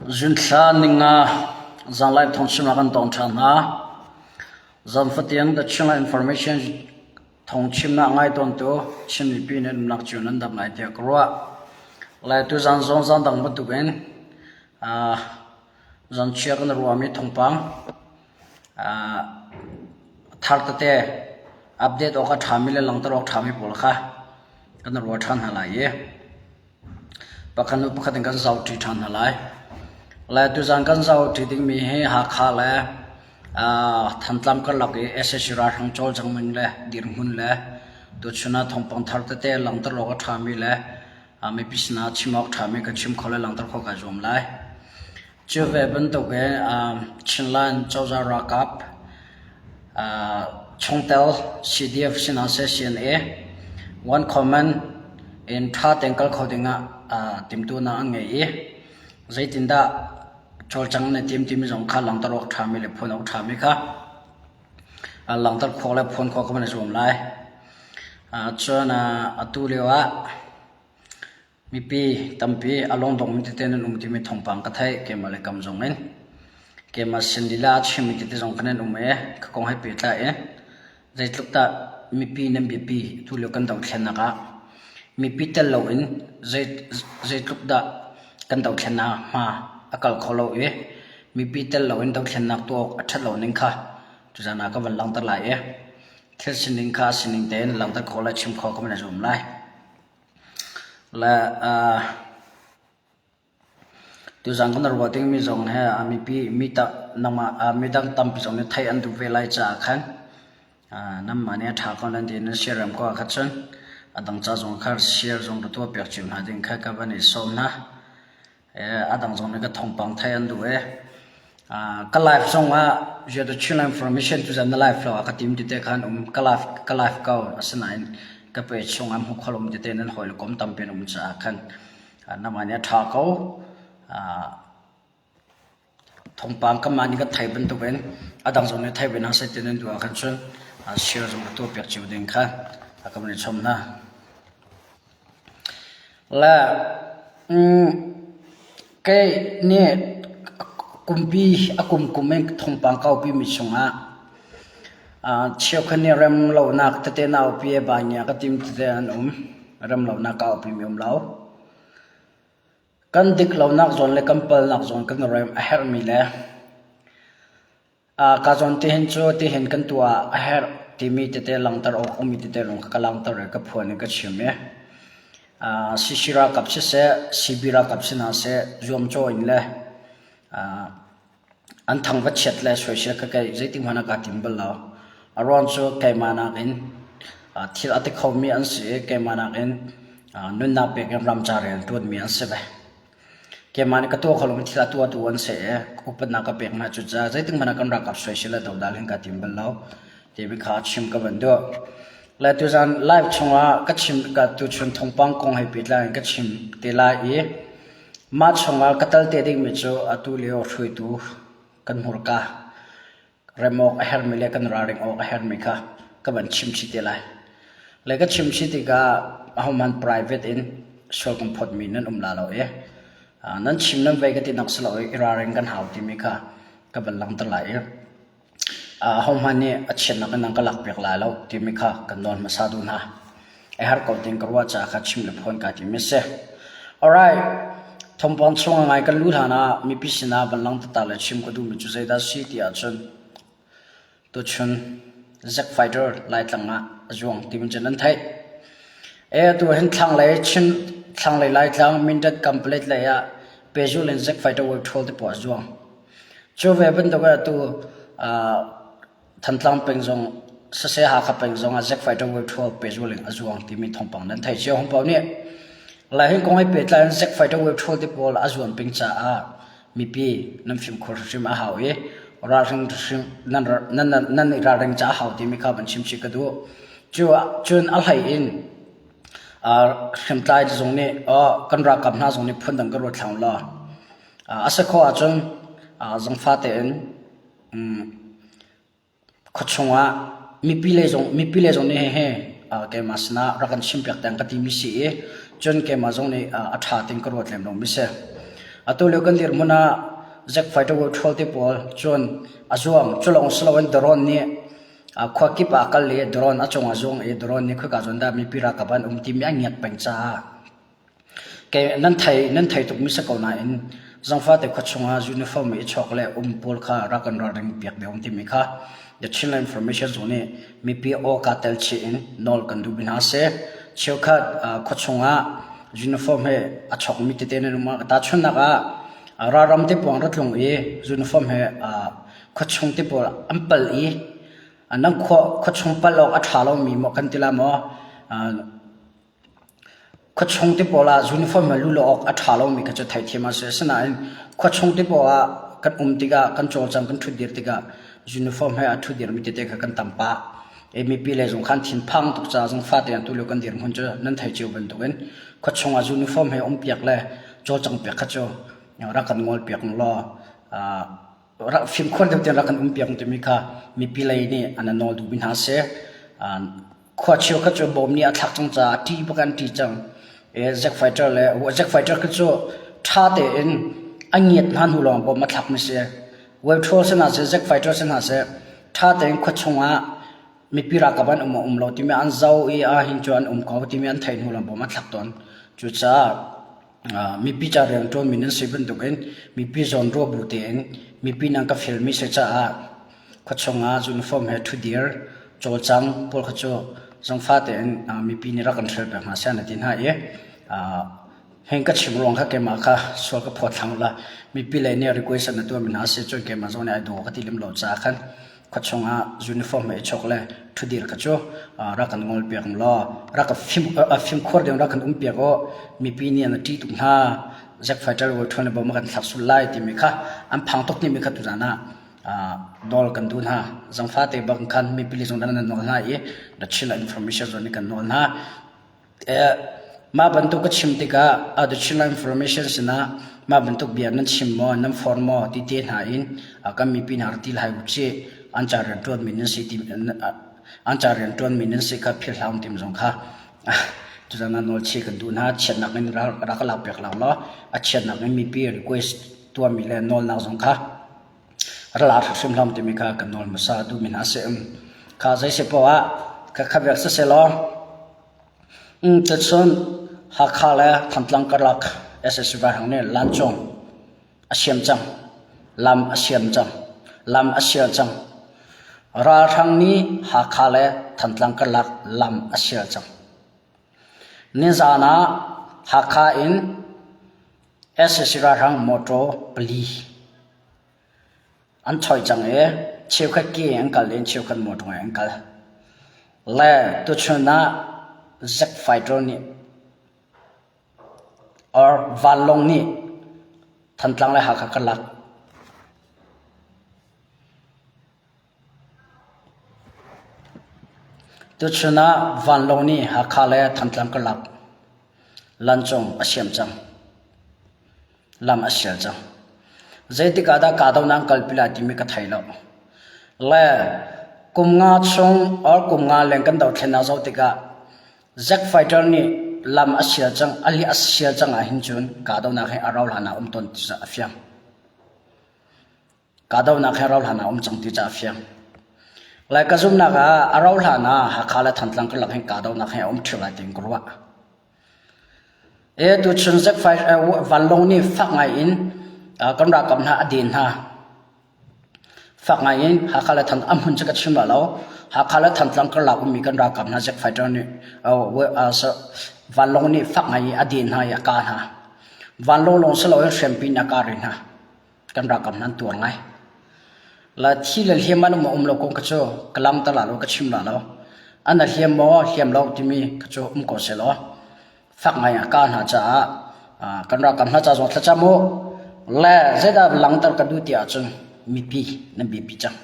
Zunthla ninga zanlai thawngchimnak kan tong ṭhan hna. Zanfatiang The Chinland Information thawngchimnak ngai tawntu Chin mipi nan umnak cio nan dam lai tiah ka ruah. Lai tuzan zong zan dang bantukin zanchia kan ruahmi thawngpang thar tete update awk a ṭhami le langhter awk ṭhami pawl kha kan ruah ṭhan hna lai i Pakhat hnu pakhat in kan zohṭi ṭhan hna lai. Le tuzan kan zohṭi dingmi hi Hakha le Thantlang karlak i sac ralhrang cawlcang ning le dirhmun le tuchun ah thawngpang thar tete langhter awk a ṭhami le mipi sinah chim awk ṭhami ka chim kho le langhter khawh kai zuam lai. Cu ve bantuk in Chinland cozah ralkap chungtel CDF sinah seh CNA one common in ṭha tein kal kho dingah timhtuahnak an ngei i zeitindah cawlcang na tim timi zong kha langhter awk ṭhami le phuan awk ṭhami kha langhter khawh le phuan khawh ka van i zuam lai. Cun atu lio ah Mipi tampi a lungdongmi tete nan um timi thawngpang ka theih keimah le kam zong in. Keimah sin lila a chimmi tete zong kha nan um i ka kong he pehtlai i zeitluk dah mipi nan biapi tulio kan dothlennak ah mipi tel loin zeitluk dah kan dothlennak hma a kal kho lo i mipi tel loin dothlennak tuah awk a ṭhat lo ning kha tuzan ah ka van langhter lai i thil sining kha a sining tein langhter khawh le chim khawh ka van i zuam lai. Le tuzan kan ruah dingmi zong hi a mipi nangmah midang tampi zong nih theih an duh ve lai caah khan nanmah nih a ṭha ko nan ti nan siarem ko ahkhan cun a dang ca zong kha share zong ka tuah piak cio hna ding kha ka van i sawm hna. A dang zong nih ka thawngpang theih an duh i ka live zong ah the Chinland Information tuzan na live lo ah ka tim tete khan um ka live ka live ko asinain ka page chung ah hmu khol um tete nan hawi le kom tampi an um caah khan namah nih a ṭha ko thawngpang kamah nih ka thei bantukin a dang zong nih thei ve hna seh ti nan duh ahkhan cun share zong ka tuah piak cio ding kha ka van i chom hna. Le kei nih kumpi a kumkum in thawngpang kaupi mi chungah cheukhat nih rem lonak tete naupi a bangia ka tim tete an um. Rem lonak kaupi mi um lo. Kan dik lonak zawn le kan palnak zawn kan rem a herhmi le Ka zawn tihin cu tihin kan tuah a herh timi tete langhter awk ummi tete lawng kha ka langhter i ka phuan i ka chim i CC ralkap siseh, CB ralkap si hna seh zuamcawh in le an thang va chiat le soisel kha kei zeitik hmanh ah kaa tim bal lo. A ruang cu keimah nakin thil a ti khomi an si i keimah nakin nunnak pek in ramcar rian ṭuanmi an si ve. Keimah nih ka tuah kho lomi thil a tuahtu an si i upatnak ka pek hna. Cucaah zeitik hmanh ah kan ralkap soisel le dodal hin kaa tim bal lo timi kha chim ka van duh. Le tuzan live chungah ka chim ka tuchun thawngpang kong he pehtlai in ka chim te lai i mah chungah ka tal te dingmi cu atu lio hruaitu kan hmurka rem awk a herhmi le kan ralring awk a herhmi kha ka van chim chih te lai. Le ka chim chih tikah ahohmanh private in sual kan phawtmi nan um la lo i nan chim nan vei ka ti nak si lo i i ralring kan hau timi kha ka van langhter lai i ahohmanh nih a chiatnak in nan ka lakpiak lai lo timi kha kan nawl hmasa duh hna. A har ko ding ka ruah caah kha chim le phuan kaa tim a si. Alright, thawngpang chung a ngai kan luh hlan ah mipi sinah van lang tata le chim ka duhmi cu zeidah si ti ahcun tuchun Zack Fighter Laitlang ah a zuang timi cu nan theih. E atu hin thlanglei Chin thlanglei Laitlang Mindat Kampalet lei ah pehzul in Zack Fighter Wave Troll te poah a zuang. Cu ve bantuk ah atu Thantlang peng zong saseh Hakha peng zong ah Zack Fighter Wave 12 pehzul in a zuang timi thawngpang nan theih cio. Hong nih Lai kong he pehtlai in Zack Fighter Wave 12 te pawl a zuan peng caah mipi nan fimkhur hrim a hau i ralring hrim nan nan nan i ralring ca a hau timi kha van chim chih ka duh. Cu cun a hlei in hriamtlai zong nih kan ralkap hna zong nih phundang ka ruat thlang law a si khawh ahcun zangfa tein Khuachung ah mipi le zong mipi le zong nih hihi keimah sinah rak kan chimpiak tiang ka timi si i cun keimah zong nih a ṭha tiin ka ruat lem lomi si. Atu lio kan dirhmun ah Zack Fighter World Troll te pawl cun a zuang cu lawng si loin drone nih khua kip ah a kal i drone a cung ah zuang i drone nih khoika zawn dah mipi ralkap an um timi a ngiat peng caah Kei nan thei nan thei tukmi si ko nain zangfate khua chungah uniform i chawk le um pawl kha rak kan ralring piak deuh timi kha The Chinland Information Zung nih mipi aw kaa tel chih in nawl kan duh hna seh. Cheukhat khua chungah uniform he a chawkmi tete nan um ah tahchunhnak ah ralram te puang ra tlung i uniform he khua chung te pawl an pal i nan khua khua chung pal awk a ṭha lomi maw kan ti la maw Khuachung ti pawl ah uniform he luh awk a ṭha lomi kha cu theihthiam a si. Asinain khuachung ti pawl ah kan um tikah, kan cawlcang, kan ṭhutdir tikah uniform he a ṭhudirmi tete kha kan tam pah. I mipi lei zong khan thinphang tuk caah zong fate in tulio kan dirhmun cu nan thei cio bantukin khuachung ah uniform he umpiak le cawlcang piak kha cu rak kan ngolpiak law fimkhur deuh tein rak kan umpiak timi kha mipi lei nih an nawl duhmi hna a si. Khua cheukhat cu bom nih a thlak cang caah a ṭih bak an ṭih cang. Zack fighter le Zack fighter khi cu ṭha tein a ngiat hna hnu lawng bom a thlakmi si. Wave Troll si hna seh, Zack fighter si hna seh, ṭha tein khua chungah mipi ralkap an um um lo timi an zoh i ah hin cu an um ko timi an theih hnu lawng bom a thlak tawn. Cucaah mipi ca rianṭuanmi nan si bantukin mipi zawnruah bu tein mipi nan ka fialmi si caah khuachung ah uniform he ṭhudir cawlcang pawl kha cu zangfa tein mipi nih rak kan hrial pek hna seh na ti hna i heng ka chim ruang kha keimah kha sual ka phawt thlang la mipi lei nih request na tuahmi hna si cun keimah zong nih ai daw ka ti lem lo caah khan khuachung ah uniform he i chok le ṭhudir kha cu rak kan ngol piak law rak ka fim fimkhur ding rak kan um piak aw mipi nih an ṭih tuk hna Zack fighter wo ṭhuan le bom kan thlak sul lai timi kha an phang tuk timi kha tuzan ah nawl kan duh hna zangfa te bak khan mipi zong nan nawl hna i the Chin information zong nih kan nawl hna Mah bantuk ka chim tikah the Chinland Information sinah mah bantuk bia nan chim maw, nan form maw ti te hna in kan mipi hna rak ti lai u cih. An ca rianṭuanmi nan si ti an ca rianṭuanmi nan si kha philh hlah tim zong kha tuzan ah nawlchih kan duh hna. Chiatnak in rak ka lak piak lo law a chiatnak in mipi request tuahmi le nawlnak zong kha ral aa hrim hlam timi kha kan nawl hmasa duhmi hna a si. Kha zei si poah ah kha kha vial siseh law Tuchun Hakha le Thantlang karlak sac ralhrang nih lancung a siam cang. Lam a siam cang. Lam a sial cang. Ralhrang nih Hakha le Thantlang karlak lam a sial cang. Nizaan ah Hakha in sac ralhrang motor pali An choi cang i cheukhat ke an kal i cheukhat motor in an kal. Le tuchun ah Zack Fighter nih or vanlawng nih Thantlang le Hakha karlak Tuchun ah vanlawng nih Hakha le Thantlang karlak lancung a siam cang. Lam a sial cang. Zeitik ah dah kahdohnak an kalpi lai timi ka thei lo. Le kum nga chung or kum nga leng kan dothlennak zoh tikah Zack Fighter nih lam a sial cang, a li a sial cang ahhin cun kahdohnak hi a rau hlan ah um tawn ti a fiang. Kahdohnak hi rauhhlan ah um cang ti ca a fiang. Lai ka zumhnak ah a rauhhlan ah Hakha le Thantlang karlak hin kahdohnak hi a um ṭheo lai tiin ka ruah. E tuchun Zekfai vanlawng nih fak ngai in kan ralkap hna a den hna. Fak ngai in Hakha le Thantlang a hmun cu ka chim la lo. Hakha le Thantlang karlak ummi kan ralkap hna Jet fighter nih vanlawng nih fak ngai in a den hna i a kah hna. Vanlawng lawng si loin hriampi in a kah rih hna. Kan ralkap hna an tuar ngai. La thi le hliam an um um lo kong kha cu ka lang ta la lo ka chim la lo. An a hliam maw hliam lo timi kha cu um ko seh law fak ngai a ka hna caah kan ralkap hna ca zong thlacam u le zeidah langter ka duh ti ahcun mipi nan biapi cang.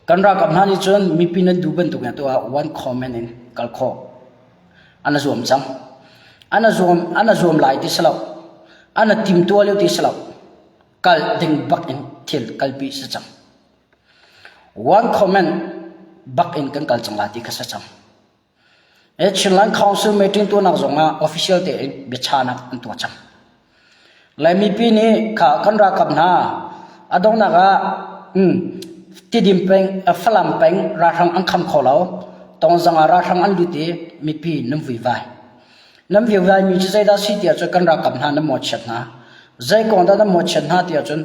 Kan ralkap hna nih cun mipi nan duh bantuk in tuah one comment in kal khawh an a zuam cang. An a zuam an a zuam lai ti si lo. An a timtuah lio ti si lo. Kal ding bak in thil kalpi si cang. One comment bak in kan kal cang lai ti kha si cang. Chinland Council meeting tuahnak zongah official tein biachanak an tuah cang. Lai mipi nih kha kan ralkap hna a donghnak ah Tidim peng, Falam peng ralhrang an kham kho lo. Tongzang ah ralhrang an lut i mipi nan vuivai. Nan vuivai mi cu zeidah si tiah cun kan ralkap hna nan mawhchiat hna. Zei kong dah nan mawhchiat hna tiah cun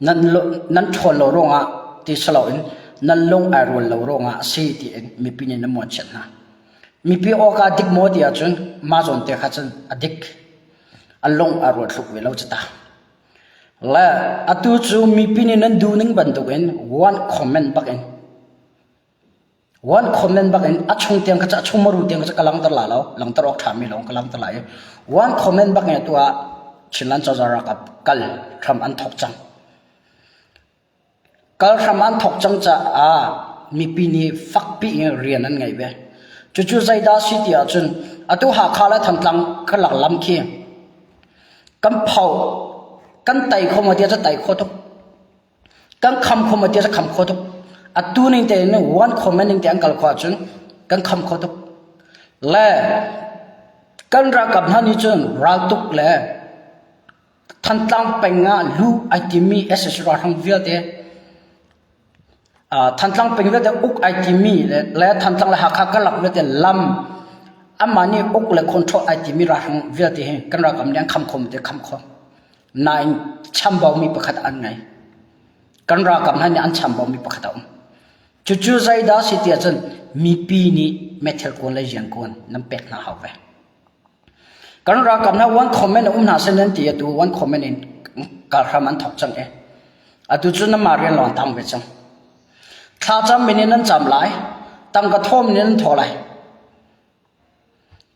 nan nan ṭhawn lo ruangah ti si loin nan lung ai rual lo ruangah a si tiin mipi nih nan mawhchiat hna. Mipi awka dik maw ti ahcun mah zawn te kha cun a dik. A lung a rual thluk ve lo cu ta. Le atu cu mipi nih nan duh ning bantukin one comment bak in One comment bak in a chung tiang kha a chung maru tiang kha ka langter la lo langter awk ṭha mi lawng ka langter lai i one comment bak in atu ah Chinland cozah ralkap kal hram an thok cang. Kal hram an thok cang caah mipi nih fakpi in rian an ngei ve. Cucu zeidah si ti ahcun atu Hakha le Thantlang karlak lam khi kan pho kan tai kho maw tiah cu tai kho tuk. Kan kham kho maw tiah kham kho tuk. Atu ning tein one comment ning te an kal kho ahcun kan kham kho tuk. Le kan ralkap hna nih cun raltuk le Thantlang peng ah lu ai timi SSC ralhrang vialte Thantlang peng vialte uk ai timi le Thantlang le Hakha karlak vialte lam amah nih uk le control ai timi ralhrang vialte hi kan ralkap nih an kham kho te kham kho. Nain chambaumi pakhat an ngei. Kan ralkap hna nih an chambaumi pakhat a um. Cucu zeidah si tiah cun mipi nih meithal kuan le rian kuan nan pek hna hau ve. Kan ralkap hna one comment um hna seh nan ti atu one comment in kalhram an thok cang e. Atu cu nanmah rian lawng tang ve cang. Thlacam min in nan cam lai, tangka thawm in nan thaw lai.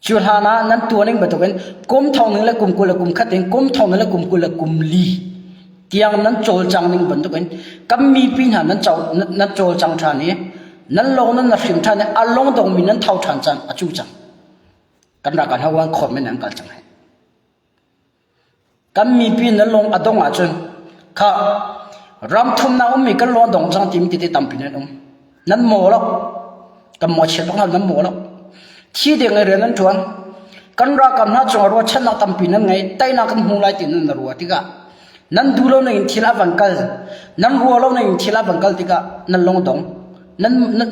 Cu hlan ah nan tuaning bantukin kum thong ning le kum 20 le kum khat in kum thong ning le kum 20 le kum li tiang nan cawlcang ning bantukin kan mipi hna nan nan cawlcang ṭhan i nan lawng nan hrim ṭhan i a lung dongmi nan tho ṭhan caan a cu cang. Kan rak kan hawan khawm in an kal cang hei. Kan mipi na lung a dong ahcun kha ram thumnak ummi kan lung a dong cang timi tete tampi nan um. Nan maw lo. Kan maw chiat bak nan maw lo. Thi ding i rian nan ṭuan. Kan ralkap hna cungah ruahchannak tampi nan ngei. Teinak kan hmu lai ti nan ruah tikah nan duh lo ning in thil a van kal. Nan ruah lo ning in thil a van kal tikah nan lung a dong. Nan nan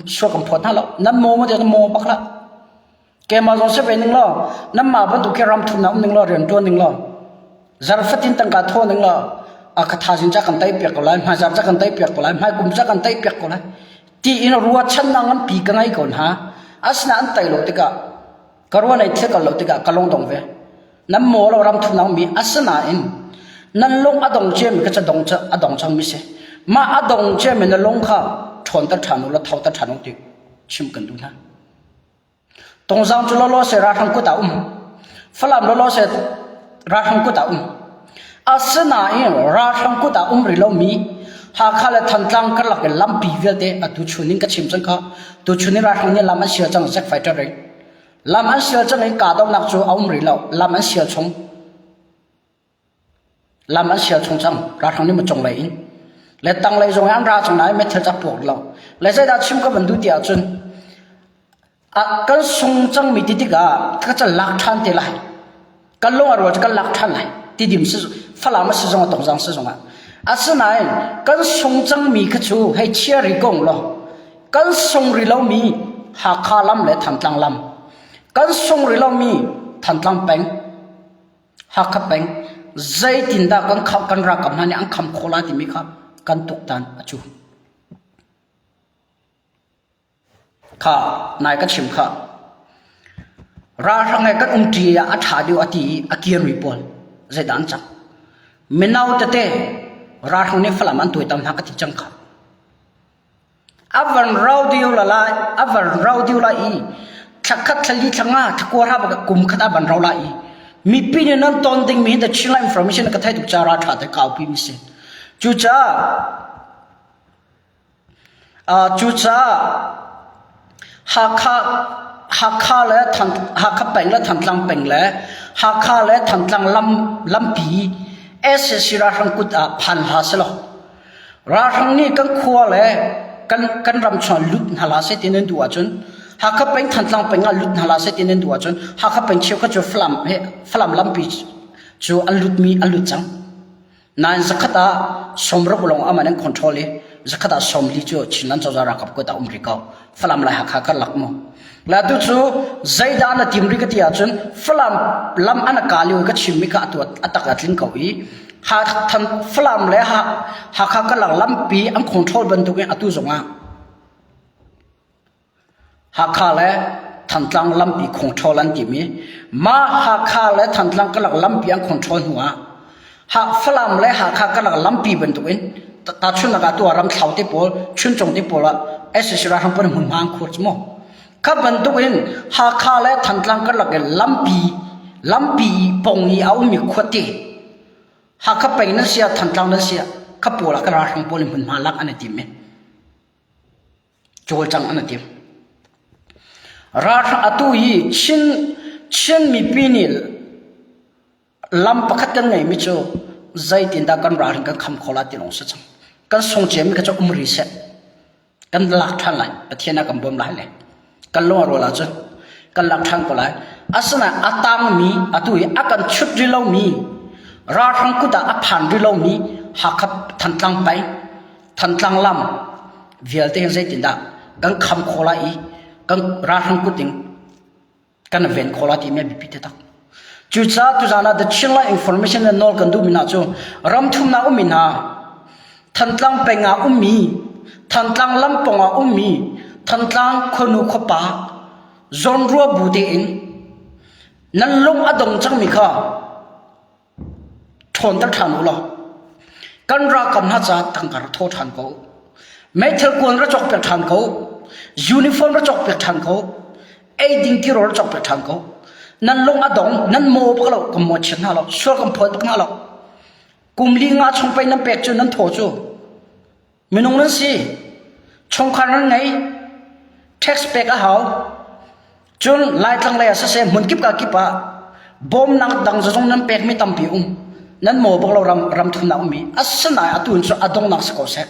sual kan phawt hna lo. Nan maw maw tiah maw bak hlah. Keimah zong si ve ning law, nanmah bantuk khi ram thumnak um ning law, rian ṭuan ning law, zarfatin tangka thaw ning law, a ka thazing ca kan tai piak ko lai, hmaizar ca kan tai piak ko lai, hmaikum ca kan tai piak ko lai, ti in ruahchannak nganpi ka ngei ko hna. Asinain an tai lo tikah, ka ruah nei thil kal lo tikah ka lung dong ve. Nan maw lo ram thumnak mi asinain nan lung a dong ciami kha ca dong a dong cangmi si. Mah a dong ciami na lung kha ṭhawnter ṭhan u law thoter ṭhan u ti chim kan duh hna. Tungzang cu lawlaw seh ralhrang kut ah um. Falam lawlaw seh ralhrang kut ah um. Asinain ralhrang kut ah um rih lomi Hakha le Thantlang karlak in lampi vialte atu chun in ka chim cang kha. Tuchun in ralhrang nih lam an sial cang Zack fighter in. Lam an sial cang i kahdohnak cu a um rih lo. Lam an sial chung. Lam an sial chung cang. Ralhrang nih macung lei in. Le tanglei zong an ra cang nain meithal ca puak lo. Le zeidah chim ka van duh ti ahcun a kan sung cangmi ti tikah ka ca lak ṭhan te lai. Kan lung a rual cu kan lak ṭhan lai. Tidim si Falam a si zong a Tongzang si zong ah. Asinain kan sung cangmi kha cu hei chia ri kong law kan sung ri lomi Hakha lam le Thantlang lam kan sung ri lomi Thantlang peng Hakha peng zeitindah kan kham kan ralkap hna nih an kham khawh lai timi kha kan tuktan a cu. Kha nai ka chim kha. Ralhrang he kan umṭi ah a ṭha deuh a ti i a kirmi pawl zeidah an cang. Mino tete ralhrang nih Falam an tuaitam hna ka ti cang kha. A van rau deuh la lai, a van rau deuh lai i thla khat, thla li, thla nga, thla kua hra kum khat a van rau lai i mipi nih nan ton dingmi hi the Chinland information ka thei tuk ca ra ṭha te kaupi mi si. Cucaah uh, cucaah Hakha Hakha le Than Hakha peng le Thantlang peng le Hakha le Thantlang lam lampi SAC ralhrang kut ah phan hlah selaw Ralhrang nih kan khua le kan, kan ram chung lut hna hlah seh ti nan duh ahcun. Hakha peng Thantlang peng ah lut hna la seh ti nan duh ahcun Hakha peng cheukhat cu Falam he Falam lampi cu an lutmi an lut cang. Nain zakhat ah sawmruk lawng amah nan control i zakhat ah sawmli cu Chinland cozah ralkap kut ah um rih ko. Falam le Hakha karlak mu. Le atu cu zeidah na tim rih ka ti ahcun Falam lam an ka lio i ka chimmi kha atu a tak a tling ko i Ha than Falam le Hakha karlak lampi an control bantukin atu zongah Hakha le Thantlang lampi control an timi mah Hakha le Thantlang karlak lampi an control hnu ah Falam le Hakha karlak lampi bantukin tahchunhnak ah tu ah Ramthlau te pawl Chuncung te pawl ah SAC ralhrang pawl hmunhma an khur cu mu. Kha bantukin Hakha le Thantlang karlak i lampi lampi pong i a ummi khuate Hakha peng nan si ah Thantlang nan si ah kha pawl ah ka ralhrang pawl in hmunhma lak an i tim i cawlcangh an i tim. Ralhrang atu hi Chin Chin mipi nih lam pakhat kan ngeimi cu zeitindah kan ralring kan kham kho lai ti lawng si cang. Kan sung ciami kha cu um rih seh. Kan lak ṭhan lai. Pathian a kan bawm lai le. Kan lung a rual ahcun kan lak ṭhan ko lai. Asinain a tangmi atu hi a kan chut rih lomi ralhrang kut ah a phan rih lomi Hakha Thantlang peng Thantlang lam vialte hin zeitindah kan kham khawh lai i kan ralhrang kut in kan ven khawh lai timi a biapi taktak. Cucaah tuzaan ah The Chinland Information le nawl kan duhmi hna cu ramthumnak ummi hna Thantlang peng ah ummi Thantlang lampong ah ummi Thantlang khuanu khuapa zawnrua bu tein nan lung a dong cangmi kha Ṭhawnter ṭhan u law kan ralkap hna caah tangka rak thaw ṭhan ko. Meithal kuan ra cawkpiak ṭhan ko. Uniform ra cawkpiak ṭhan ko. Eiding tirawl ra cawkpiak ṭhan ko. Nan lung a dong, nan maw bak lo, kan maw chiat hna lo, sual kan phawt bak hna lo. Kum li nga chung pei nan pek cu nan thaw cu. Minung nan si. Chungkhar nan ngei. Tax pek a hau. Cun Laitlang lei ah siseh hmunkip ka kip ah bawmnak dang zong nan pekmi tampi um. Nan maw bak lo ram ram thumnak ummi. Asinain atu in cu a donghnak si ko seh.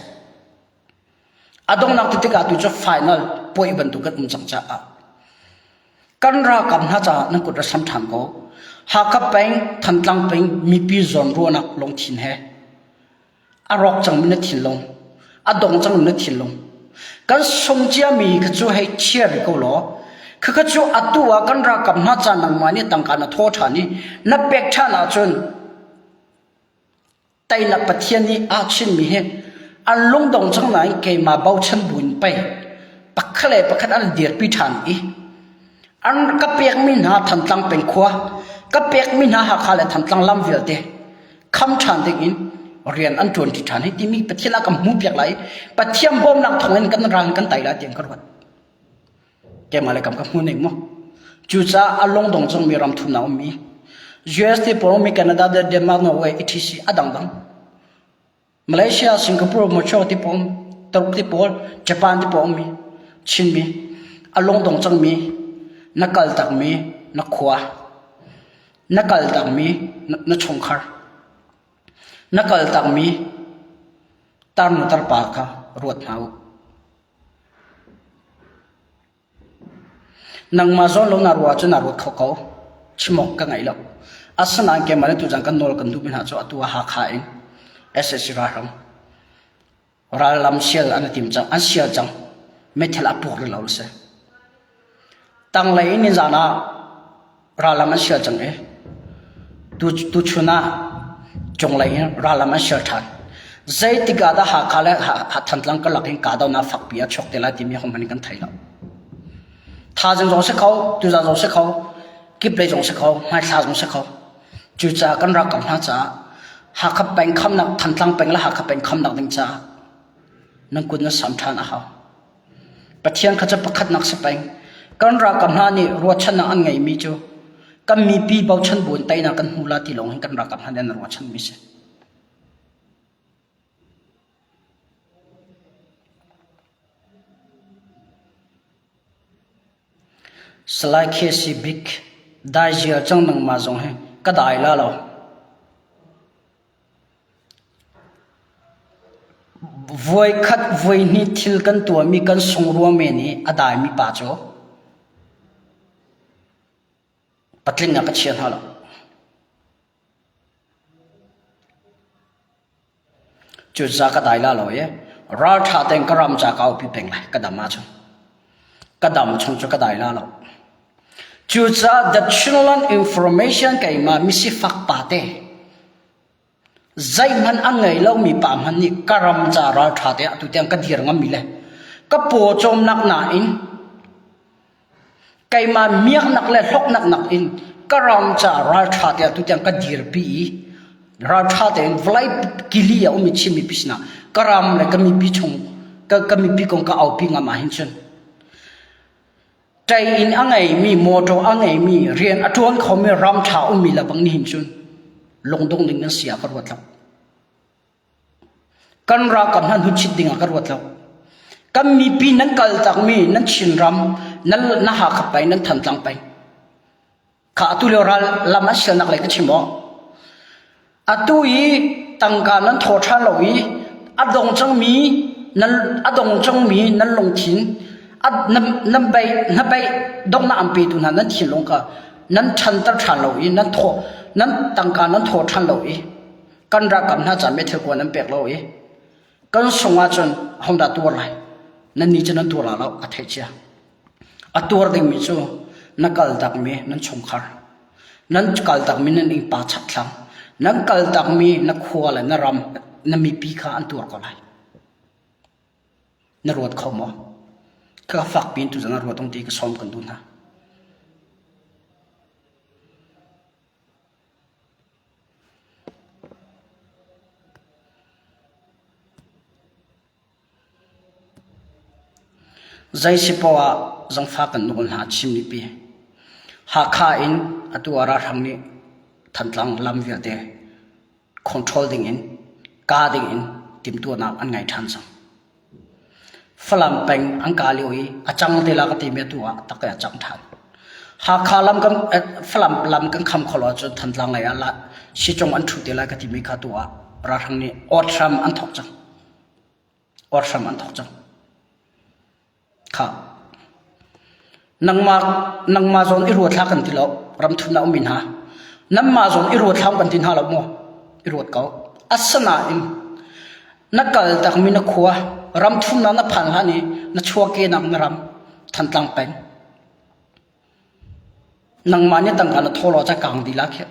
A donghnak ti tikah tu cu final puai bantuk kan um cang caah kan ralkap hna caah nan kut ra sam ṭhan ko. Hakha peng, Thantlang peng mipi zawnruahnak lungthin he a rawk cangmi na thinlung a dong cangmi na thinlung kan sung ciami kha cu hei chia rih ko law khakha cu atu ah kan ralkap hna ca nangmah nih tangka na thaw ṭhan i na pek ṭhan ahcun teinak Pathian nih aa chinmi hi an lungdong cang nain keimah bochan buin pei pakhat le pakhat an dirpi ṭhan i an ka pekmi hna Thantlang peng khua ka pekmi hna Hakha le Thantlang lam vialte kham ṭhan dingin rian an ṭuanṭi ṭhan hi timi Pathian a kan hmuhpiak lai i Pathian bawmnak thawngin kan ral kan tai lai tiang ka ruat. Keimah le kam ka hmu ning mu. Cucaah a lungdong cangmi ram thumnak ummi US te pawl ummi Canada, Denmark, Norway, etc. a dangdang. Malaysia, Singapore, Malaysia ti pawl, Turk ti pawl, Japan ti pawl ummi Chinmi a lungdong cangmi na kal takmi na khua Na kaltakmi na chungkhar, na kaltakmi tarnu tarpa kha ruat hna u. Nangmah zawn lo naa ruah ahcun naa ruat kho ko. Chim awk ka ngei lo. Asinain keimah nih tuzan kan nawl kan duhmi hna cu atu ah Hakha in sac ralhrang Rallam sial an i tim cang, an sial cang. Meithal a puak rih lo si. Tanglei in nizan ah rallam an sial cang i tu tuchun ah cunglei in rallam an sial ṭhan. Zeitik ah dah Hakha le Thantlang karlak in kahdohnak fakpi a chuak te lai timi hohmanh in kan thei lo. Thaizing zong si kho, tuzan zong si kho, kiplei zong si kho, hmaithla zong si kho. Cucaah kan ralkap hna caah Hakha peng khamnak Thantlang peng le Hakha peng khamnak ding caah nan kut nan sam ṭhan a hau. Pathian kha cu pakhatnak si peng. Kan ralkap hna nih ruahchannak an ngeimi cu kan mipi bochan buin teinak kan hmu la ti lawng hin kan ralkap hna nih an ruahchanmi si. Salai KC Bik, Dai ziar cang nangmah zong hi ka dai la lo. Voikhat voihnih thil kan tuahmi kan sung rua men i a daimi pa cu. Patling ah ka chia hna lo. Cucaah ka dai la lo i ralṭha tein ka ram ca ka aupi peng lai ka dam ahcun. Ka dam chung cu ka dai la lo. Cucaah the Chinland Information keimah misifak pa te zeihmanh a ngei lomi pa hmanh nih ka ram ca ralṭha te atu tiang ka dir ngammi le ka paw cawmnak nain Keimah miaknak le hloknak nakin ka ram caah ralṭha te atu tiang ka dirpi i ralṭha tein vawlei kili a um i Chin mipi sinah ka ram le ka mipi chung ka, ka mipi kong ka aupi ngam ahhin cun ṭei in a ngeimi motor a ngeimi rian a ṭuan khomi ram ṭha ummi le bang nihin cun lungdong ding nan si ah ka ruat lo. Kan ralkap hna hnuchit ding ah ka ruat lo. Kan mipi nan kaltakmi nan Chinram, nan na Hakha peng, nan Thantlang peng. Kha atu lio ral lam an sialnak lei ka chim aw. Atu i tangka nan thaw ṭhan lo i a dong cangmi nan a dong cangmi nan lungthin a nan nan bei na bei donghnak an petu hna nan thinlung kha nan ṭhanter ṭhan lo i nan thaw nan tangka nan thaw ṭhan lo i kan ralkap hna ca meithal kuan an pek lo i kan sung ahcun hodah tuar lai nan nih cu nan tuar la lo a theih cia a tuar dingmi cu na kal takmi nan chungkhar nan kal takmi nan innpa chakthlang nan kal takmi na khua le na ram na mipi kha an tuar ko lai na ruat kho maw ka fak pin tu zan ruat ung ti ka som kan duh hna Zei si poah ah zangfak kan nawl hna Chin mipi. Hakha in atu ah ralhrang nih Thantlang lam vialte control ding in ka ding in timhtuahnak an ngei ṭhan cang. Falam peng an kah lio i a cang te la ka timi atu ah tak a cang ṭhan. Hakha lam kan Falam lam kan kham kho lo ahcun Thantlang lei ah sicung an ṭhu te lai ka timi kha tu ah ralhrang nih awt hram an thawk cang. Awt hram an thawk cang. Kha. Nangmah nangmah zawn i ruat hlah kan ti lo. Ramthum na ummi hna. Nanmah zawn i ruat hlah kan ti hna lo maw? I ruat ko. Asinain na kal takmi na khua ramthum na na phan hlan i na chuahkehnak na ram Thantlang peng. Nangmah nih tangka na thaw lo ca kang dih la khi.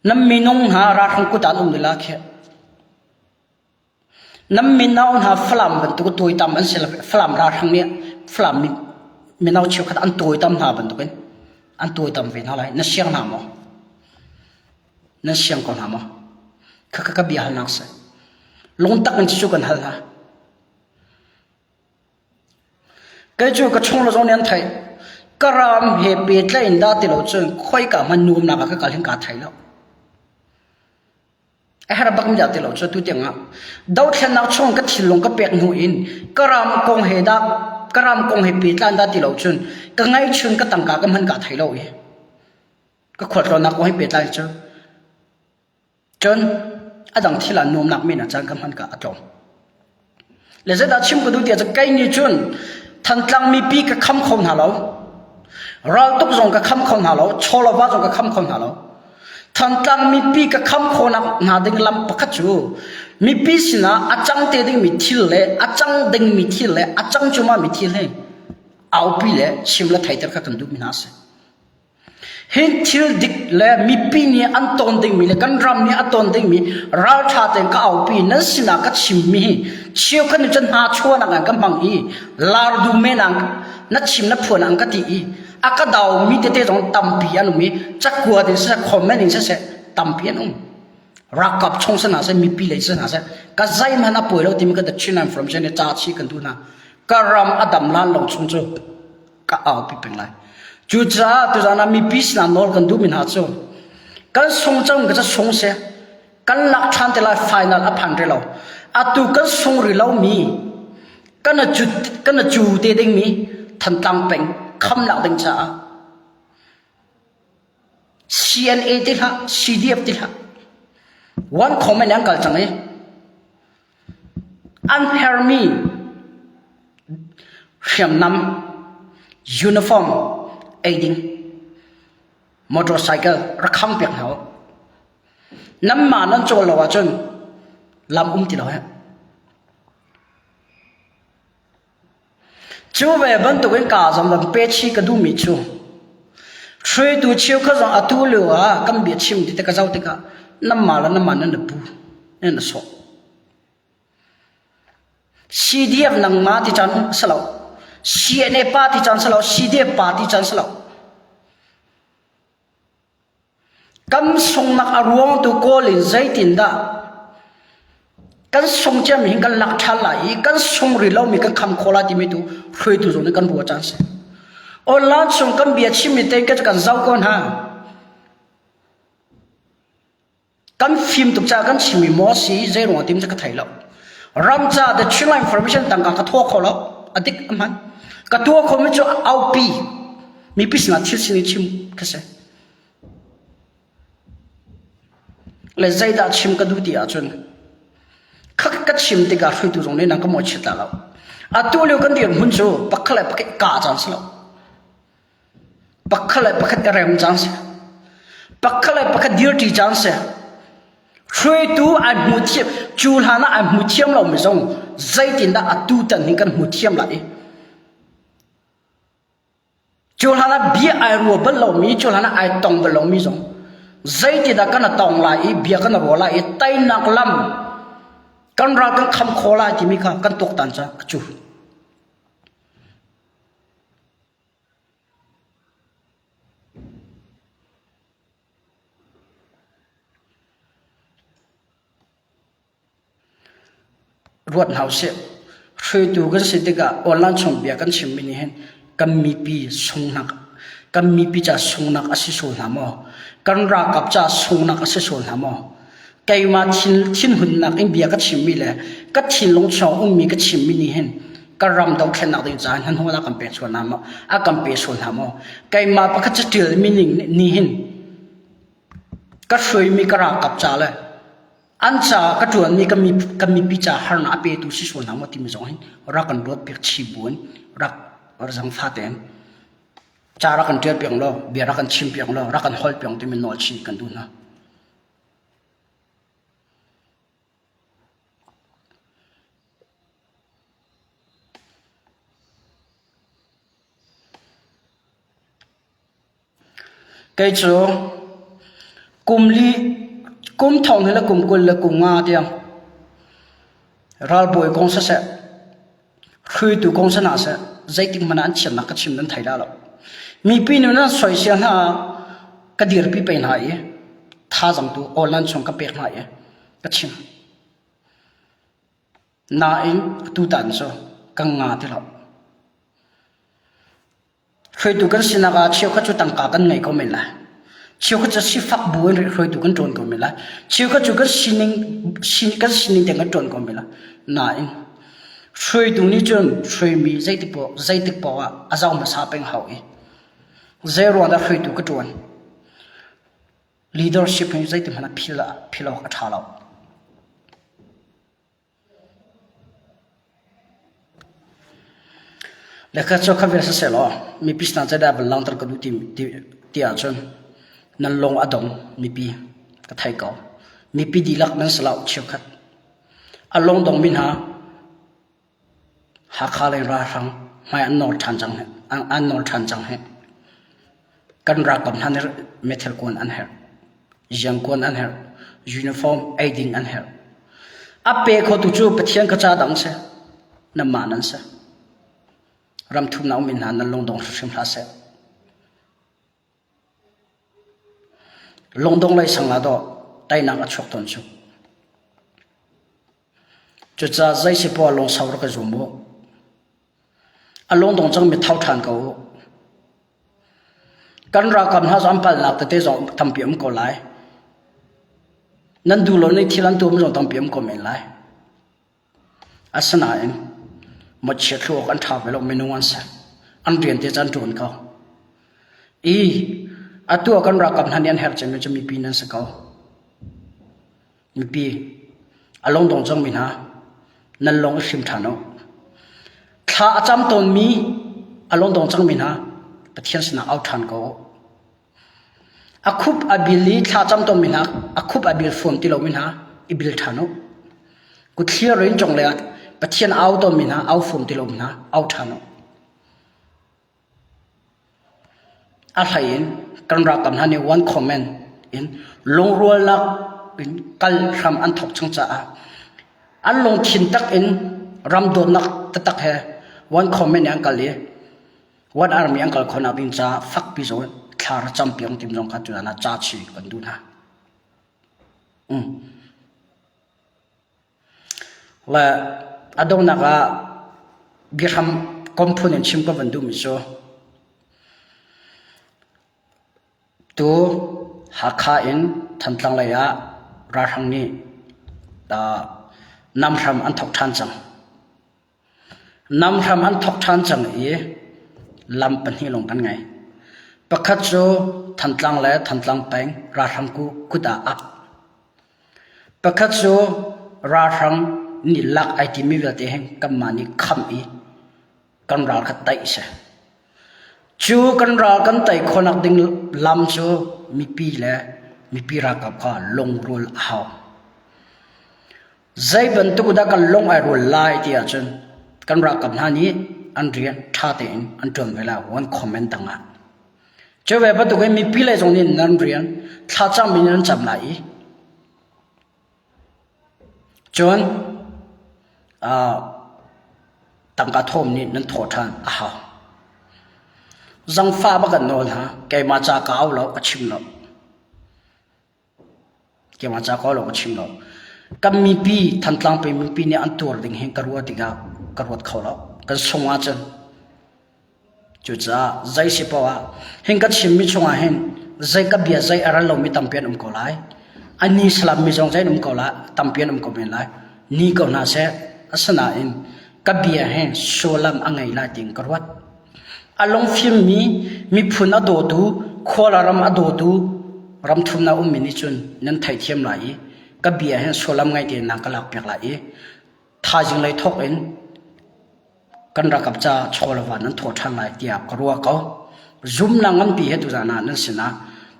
Nan minung hna ralhrang kut ah an um dih la khi. Nan mino hna Falam bantuk tuaitam an si lo. Falam ralhrang nih Falam mino cheukhat an tuaitam hna bantukin an tuaitam ve hna lai. Na siang hna maw? Nan siang ko hna maw? Khakha ka bia halnak si. Lungtak in cucu kan hal hna. Kei cu ka chung le zong nih an theih. Ka ram he pehtlaih in dah ti lo cun khoika hmanh nuamnak ah ka kal hin kaa thei lo. A herh bakmi dah ti lo cu tu tiangah dothlennak chung ka thinlung ka pek hnu in ka ram kong he dah ka ram kong he pehtlan dah ti lo cun ka ngaihchun ka tangka ka hman ka thei lo i ka khualtlawnnak kong he pehtlai cu cun a dang thil ah nuamnak men ah caan ka hman ka a tlawm. Le zeidah chim ka duh tiah cun kei nih cun Thantlang mipi ka kham kho hna lo. Raltuk zong ka kham kho hna lo. Chawlava zong ka kham kho hna lo. Thantlang mipi ka kham khawhnak hna ding lam pakhat cu mipi sinah a cang te dingmi thil le a cang dingmi thil le a cang cumami thil hi aupi le chim le theiter kha kan duhmi hna a si. Hi thil dik le mipi nih an ton dingmi le kan ram nih a ton dingmi ralṭha tein ka aupi nan sinah ka chimmi hi cheukhat nih cun hna chuahnak an ka hmang i lar duh men ah na chim na phuan an ka ti i a ka daumi tete zong tampi an um i cakuat in siseh comment in siseh tampi an um. Ralkap chung si hna seh mipi lei si hna seh ka zeihmanh a puai lo timi ka the Chin information i ca chih kan duh hna. Ka ram a dam lan lo chung cu ka aupi peng lai. Cucaah tuzaan ah mipi sinah nawl kan duhmi hna cu kan sung cang ka ca sung si kan lak ṭhan te lai final a phan rih lo. Atu kan sung rih lomi kan a cu kan a cu te dingmi Thantlang peng khamnak ding caah CNA ti hlah CDF ti hlah one comment an kal cang i An herhmi hriamnam, uniform. Ei ding. Motorcycle rak khang piak hna u. Nanmah nan cawl lo ahcun lam um ti lo he. Cu ve bantukin kaa zong van pe chih ka duhmi cu hruaitu cheukhat zong atu lio ah kan bia chim ti te ka zoh tikah nanmah le nanmah nan i pu, nan i sawh. CDF nangmah ti caan si lo. CNA pa ti caan si lo. CDF pa ti caan si lo. Kan sunghnak a ruang tu kawl in zeitindah kan sung ciami hin kan lak ṭhan lai i kan sung rih lomi kan kham khawh lai timi tu hruaitu zong nih kan ruah caan si. Online chung kan bia chimmi te kan kan zoh ko hna. Kan fim tuk caah kan chimmi maw si zei ruang tim cu ka thei lo. Ram ca the Chinland Information tangka ka thua kho lo. A dik a hman. Ka tua khomi cu aupi mipi sinah thil sining chim ka si. Le zeidah chim ka duh ti ahcun kha ka chim tikah hruaitu zong nih nang ka mawhchiat la lo. Atu lio kan dirhmun cu pakhat le pakhat ka caan si lo. Pakhat le pakhat i rem cang seh. Pakhat le pakhat dirṭi cang seh. Hruaitu ai hmu thiam, cu hlan ah ai hmu thiam lomi zong zeitindah atu tan hin kan hmu thiam lai i cu hlan ah bia ai rua bal lomi, cu hlan ah ai tong bal lomi zong zeitindah kan i tong lai i bia kan i ruah lai i teinak lam kan ral kan kham khawh lai timi kha kan tuaktan ca a cu. Ruat hna usih. Hruaitu kan si tikah online chung bia kan chimmi nih hin kan mipi sunghnak kan mipi ca sunghnak a si sual hna maw? Kan ralkap ca sunghnak a si sual hna maw? Keimah thin thinhunnak in bia ka chimmi le ka thinlung chung ummi ka chimmi nih hin ka ram dothlennak ding caah hnahnawh a kan pek sual hna maw a kan pe sual hna maw keimah pakhat caṭial mi ning nih hin ka hruaimi ka ralkap ca le an ca ka ṭuanmi ka mi ka mipi ca harnak a petu si sual hna maw timi zong hin rak kan ruat piak chi buin rak zangfa tein ca rak kan ṭial piak law bia rak kan chim piak law rak kan holh piak timi nawl chin kan duh hna. Kei cu kum li kum thong hi le kum 20 le kum nga tiang ralbawi kong siseh, hruaitu kong si hna seh, zeitik hmanh ah an chiatnak ka chim nan thei dah lo. Mipi nih nan soisel hna ka dirpi pei hna i thazaang tu online chung ka pek hna i ka chim. Nain atutan cu kan nga ti lo. Hruaitu kan sinak ah cheukhat cu tangka kan ngei ko men lai. Cheukhat cu sifak bu in hruaitu kan ṭuan ko men lai. Cheukhat cu kan sining kan sining te kan ṭuan ko men lai. Nain hruaitu nih cun hruaimi zeitik poah zeitik poah ah a zoh hmasa peng hau i zei ruang dah hruaitu ka ṭuan leadership hi zeitik hmanh ah phil phil awk a ṭha lo. Le kha cu kha vial siseh law mipi sinah zeidah van langhter ka duh ti, ti, ti ahcun nan lung a dong mipi ka thei ko. Mipi dihlak nan si lo cheukhat. A lung dongmi hna Hakha lei ralhrang hmai an nawl ṭhan cang an nawl ṭhan cang hih. Kan ralkap hna nih meithal kuan an herh, ziangkuan an herh, uniform eiding an herh. A pe khotu cu Pathian ka ca dang si, nanmah nan si. Ram thumnak ummi hna nan lungdong hrimhrim hlah seh. Lungdong lei sang ah dawh teinak a chuak tawn cu. Cucaah zei si poah lungsau rak i zum u. A lungdong cangmi tho ṭhan ko u. Kan ralkap hna zong an palhnak tete zong tampi um ko lai. Nan duh lo nih thil an tuahmi zong tampi um ko men lai. Asinain mawchia thlu awk an ṭha ve lo minung an si. An rian te cu an ṭuan ko. I atu ah kan ralkap hna nih an herh cemmi cu mipi nan si ko. Mipi a lungdong cangmi hna nan lung i hrim ṭhan u. Thla a cam tawnmi a lungdong cangmi hna. Pathian sinah au ṭhan ko u. A khup a bil i thlacam tawnmi hna, a khup a bil fawn ti lomi hna, i bil ṭhan u. Kutthlir in conglei ah Pathian au tawnmi hna, au fawn ti lomi hna, au ṭhan u. A hlei in kan ralkap hna nih one comment in lungrualnak in kal hram an thawk cang caah an lungthin tak in ram dawtnak taktak he one comment in an kal i one army an kal khawhnak ding caah fakpi zawn thla ra campiak tim zong kha tutan ah ca chi kan duh hna. Um. Le a donghnak ah biahram kom phun in chim ka van duhmi cu tu Hakha in Thantlang lei ah ralhrang nih namhram an thawk ṭhan cang. Namhram an thawk ṭhan cang i lam pahnih lawng kan ngei. Pakhat cu Thantlang le Thantlang peng ralhrang kut ah ap. Pakhat cu ralhrang nih lak ai timi vialte hi kanmah nih kham i kan ral kha taih a si. Cu kan ral kan tei khawhnak ding lam cu mipi le mipi ralkap kha lungrual a hau. Zei bantuk dah kan lung ai rual lai ti ahcun kan ralkap hna nih an rian ṭha tein an ṭuan ve lai one comment dang ah. Cu ve bantuk in mipi lei zong nih nan rian thlacam in nan cam lai i cun uh, tangka thawm nih nan thawh ṭhan a hau. Zangfah bak kan nawl hna keimah ca ka au lo ka chim lo. Keimah ca ko lo ka chim lo. Kan mipi Thantlang peng mipi nih an tuar ding hi ka ruah tikah ka ruat kho lo. Kan sung ahcun cucaah zei si paoh ah hin ka chimmi chungah hin zei ka bia zei a ral lomi tampi an um ko lai. A ni salammi zong zei an um ko lai tampi an um ko men lai. Ni ko hna seh asinain ka bia hi sullam a ngei lai tiin ka ruat. A lungfimmi miphun a dawtu, khua le ram a dawtu ramthumnak ummi nih cun nan theithiam lai i ka bia hin sullam ngei tein nan ka lakpiak lai i thaizing lei thawk in kan ralkap ca chaw le va nan thawh ṭhan lai tiah ka ruah ko. Zumnak nganpi he tuzaan ah nan sinah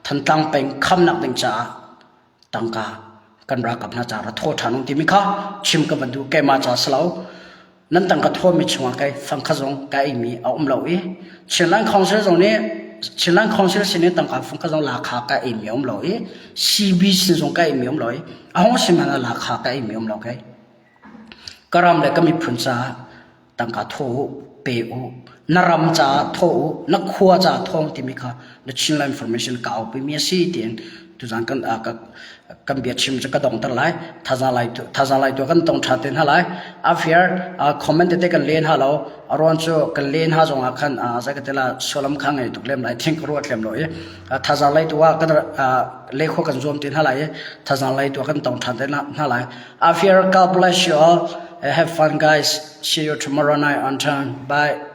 Thantlang peng khamnak ding caah tangka kan ralkap hna ca ra thaw ṭhan um timi kha chim ka van duh keimah ca si lo nan tangka thawmi chungah kai fangkha zong ka eimi a um lo i Chinland Council zong nih Chinland Council sin in tangka fangkha zong lakha ka eimi a um lo i CB sin zong ka eimi a um lo i a hong sin hmanh ah lakha ka eimi a um lo kai ka ram le ka miphun caah tangka thaw u pe u na ram caah thaw u na khua caah thawng timi kha na Chinland information ka aupi mi a si tiin tuzan kan kan bia chim cu ka dongter lai thazaang lai thazaang lai tu kan tong tha te hna lai affair comment tete kan len ha lo aruan cu kan len ha zong ah khan zai ka tela solam kha ngei tuk lem lai thing ka ruat lem lo i thazaang lai tu ah kan le kho kan zuam te hna lai i thazaang lai tu kan tong than te hna lai affair God bless you all have fun guys see you tomorrow night on time bye.